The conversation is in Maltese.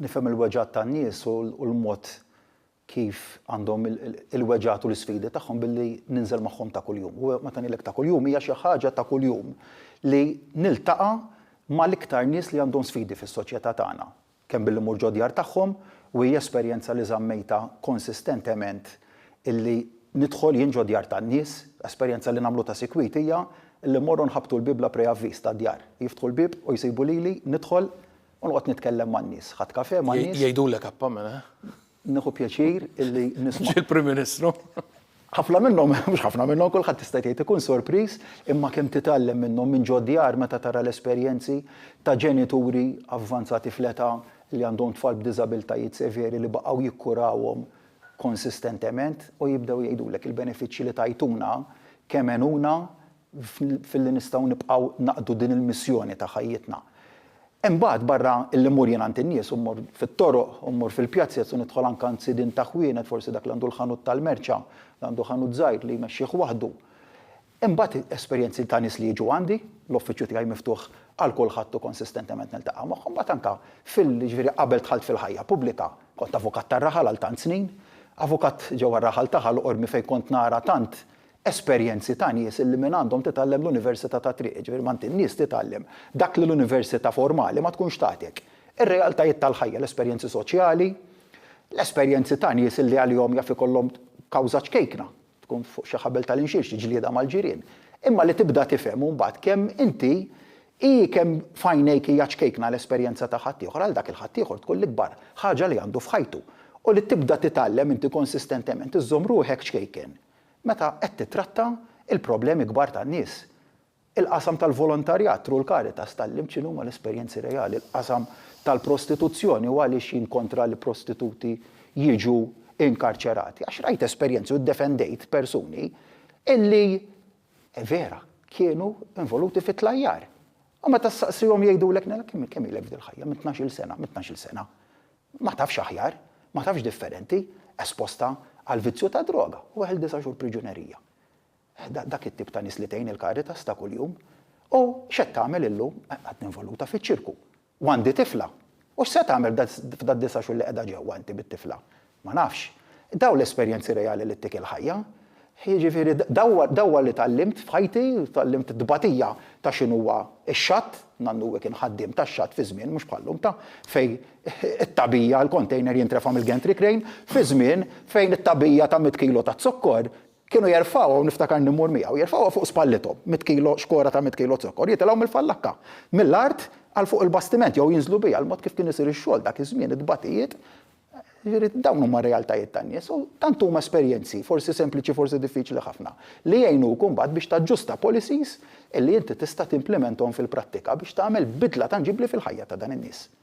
Nifhem il-weġgħat tan-nies u l-mod kif għandhom il-weġgħat u l-isfidi tagħhom billi ninżel magħhom ta' kuljum. U meta ngħidlek ta' kuljum hija xi ħaġa ta' kuljum li niltaqa' mal-iktar nies li għandhom sfidi fis-soċjetà tagħna. Kemm billi mmur ġo djar tagħhom u hija esperjenza li żammejtha konsistentement illi nidħol jien ġo djar tan-nies, esperjenza li nagħmlu ta' sikwit hija li mmorru nħabbtu l-bieb bla preavviż tad-djar. Jiftħu l-bieb u jsibu lili nidħol u noqgħod nitkellem man-nies. Ħadt kafè man-nies. Jgħidulek appa mela, eh? Nieħu pjaċir illi nisma'. Ġie l-Prim Ministru. Ħafna minnhom, mhux ħafna minnhom, kulħadd tista' tgħid ikun sorpriż, imma kemm titgħallem minnhom minn ġo djar meta tara l-esperjenzi ta' ġenituri avvanzati fl-età li għandhom tfal b'diżabiltajiet severi li baqgħu jikkurawhom konsistentement u jibdew jgħidulek il-benefiċċji li tajtuna kemm għenuna filli nistgħu nibqgħu naqdu din il-missjoni ta' ħajjitna. Imbagħad barra illi mmur jien għand in-nies u mmur fit-toroq u mmur fil-pjazez u nidħol anke għand sidien ta' ħwienet, forsi dak li għandu l-ħanut tal-merċa, li għandu ħanut żgħir li jmexxih waħdu. Imbagħad esperjenzi ta' nies li jiġu għandi, l-uffiċċju tiegħi miftuħ għal kulħadd u konsistentement niltaqa' magħhom. Imbagħad anke fil, jiġifieri qabel dħalt fil-ħajja pubblika, kont avukat tar-raħal għal tant snin, avukat ġewwa r-raħal ta' Ħal Qormi fejn kont nara tant esperjenzi ta' nies illi mingħandhom titgħallem l-università tat-triq, jiġifieri m'għand in-nies titgħallem dak li l-università formali ma tkunx tagħtek. Ir-realtajiet tal-ħajja, l-esperjenzi soċjali, l-esperjenzi ta' nies illi għalihom jaf ikollhom kawża ċkejkna, tkun fuq xi ħabel tal-inxir, xi ġlieda mal-ġirien, imma li tibda tifhem mbagħad kemm inti hi kemm f'għajnejk hija ċkejkna l-esperjenza ta' ħaddieħor, għal dak il-ħaddieħor tkun l-ikbar ħaġa li għandu f'ħajtu. U li tibda titgħallem inti konsistentement iżżomm ruħek ċkejken Meta qed tittratta l-problemi kbar tan-nies. Il-qasam tal-volontarjat, through l-Caritas, tgħallimt x'inhuma l-esperjenzi reali, il-qasam tal-prostituzzjoni u għaliex jien kontra li prostituti jiġu inkarċerati. Għax rajt esperjenzi u ddefendejt persuni illi vera kienu involuti fit-tlajjar. U meta ssaqsihom jgħidulek, kemm ilek f'dil-ħajja? Minn 12-il sena, minn 12-il sena. Ma tafx aħjar, ma tafx differenti, esposta għall-vizzju tad-droga u weħel disa' xhur priġunerija. Dak it-tip ta' nies li tgħin il-Caritas ta' kuljum. U x'qed tagħmel illum? Għadni involuta fiċ-ċirku. U għandi tifla. U x'se tagħmel f'dad-disa' xhur li qiegħda ġewwa inti bit-tifla? Ma nafx. Dawn l-esperjenzi reali li ttik il-ħajja. Jiġifieri dawn li tgħallimt f'ħajti, tgħallimt it-tbatija ta' x'inhuwa x-xatt, nannuwi kien ħaddiem tax-xatt fi żmien mhux bħal-lum ta' fejn it-tagħbija, l-container jintrefa' mill-gantry crane, fi żmien fejn it-tagħbija ta' mitt kilo ta' zokkor kienu jerfgħuha u niftakarni mmur miegħu, jerfgħuha fuq spallithom, mitt kilo, xkora ta' mitt kilo zokkor, jitilgħu mill-fallakka, mill-art għal fuq il-bastiment jew jinżlu biha, l-mod kif kien isir ix-xogħol dak iż-żmien, it-tbatijiet. Jiġifieri dawn huma r-realtajiet tan-nies u tant huma esperjenzi, forsi sempliċi, forsi diffiċli ħafna, li jgħinuk imbagħad biex taġġusta policies illi inti tista' timplimenthom fil-prattika biex tagħmel bidla tanġibbli fil-ħajja ta' dan in-nies.